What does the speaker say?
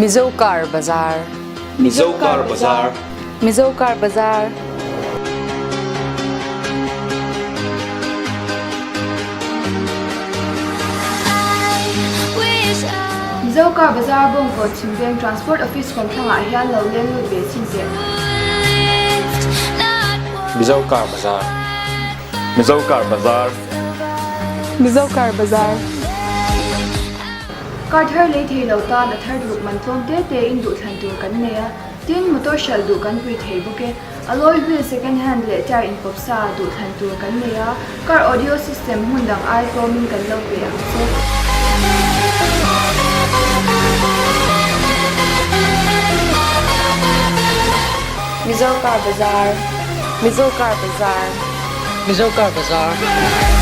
Mizo Car Bazar. Mizo Car Bazar. Mizo Car Bazar. Mizo Car Bazar Bawngkawn Chhimveng Transport Office kawmthlangah hian lo leng lut ve chin teh. Mizo Car Bazar. Mizo Car Bazar. Mizo Car Bazar. Car thar lei thei lo tan a thar tluk man tlawm te te in duhthlan tur kan nei a, tin motor hralh duh kan pui thei bawk e. Alloy wheel second hand leh tyre inpawp sa duhthlan tur kan nei a, car audio system hmun dang ai tlawmin kan lo pe ang che. Mizo Car Bazar. Mizo Car Bazar. Mizo Car Bazar.